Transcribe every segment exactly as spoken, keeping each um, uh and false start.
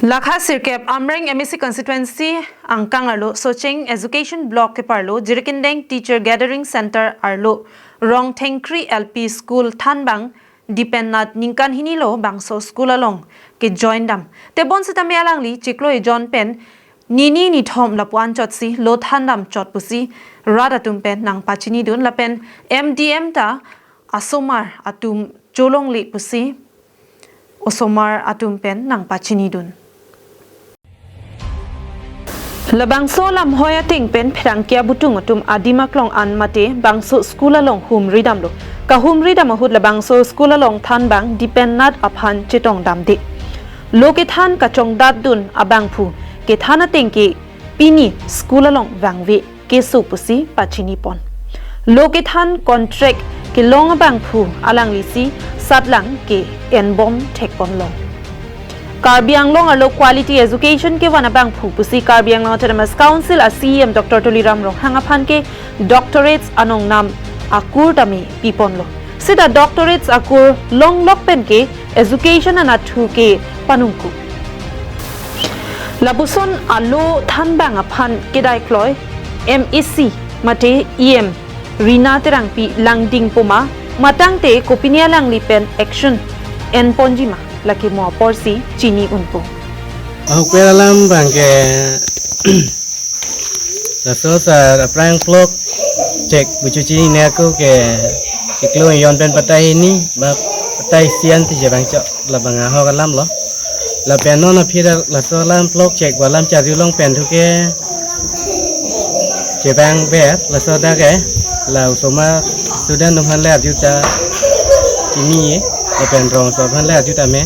Lakha sirkep Amreng M A C constituency angkang arlo Socheng Education Block keparlo Jirikindeng Teacher Gathering Center arlo Rongthengkri L P School thanbang Dipennat ningkan hini lo bangso school along kejoin dam. Tebon setame alangli chiklo ejon pen nini nithom lapu-an chotsi lo thandam chot pusi rat atum pen nangpachinidun lapen M D M ta asomar atum cholongle pusi osomar atum pen nangpachinidun. Labangso lamhoi ateng pen pherangke abutung atum adim aklong an mate bangso school along humri damlo. Kahumri dam ahut labangso school along thanbang Dipennat aphan chetong damde. Lo kethan kachongdatdun abangphu kethan ateng ke pini school along vangve keso pusi pachinipon. Lo kethan contract kelong abangphu alanglisi satlang ke-enbom thekponlong. Karbi Anglong arlo quality education kevan abangphu pusi Karbi Anglong Autonomous Council a C E M Doctor Tuliram Ronghang aphan ke doctorates anong nam akur tame piponlo. Seta doctorates akur longlok pen ke education anatthu ke panungku. Lapuson alo thanbang aphan kedai kloi M A C mate E M Rina Terangpi langding poma matangte kopine alangli pen action enponjima lake mo aporsi chini unpo. Ahokpet alam abang ke laso sar aphrang vlog chek buchu chini ako ke chiklo ejon pen patai hini ba patai isi an ti chevang chok labang ahok alam lo. Lapen non aphi laso alam vlog chek ba alam charjulong pen thu ke chevang ber laso dak ke la osomar student atum aphan le arju ta chini ye lapen rong so aphan le arju tame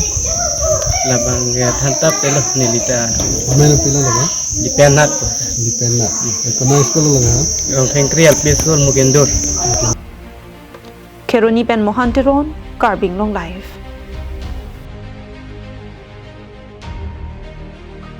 labang ke thantap telo neli ta. Amen pilo lagi? Dipennat. Dipennat. Kono school lo ha? Rongthengkri L P School Mukindur. Kheroni pen Mohan Teron, Karbi Anglong Live.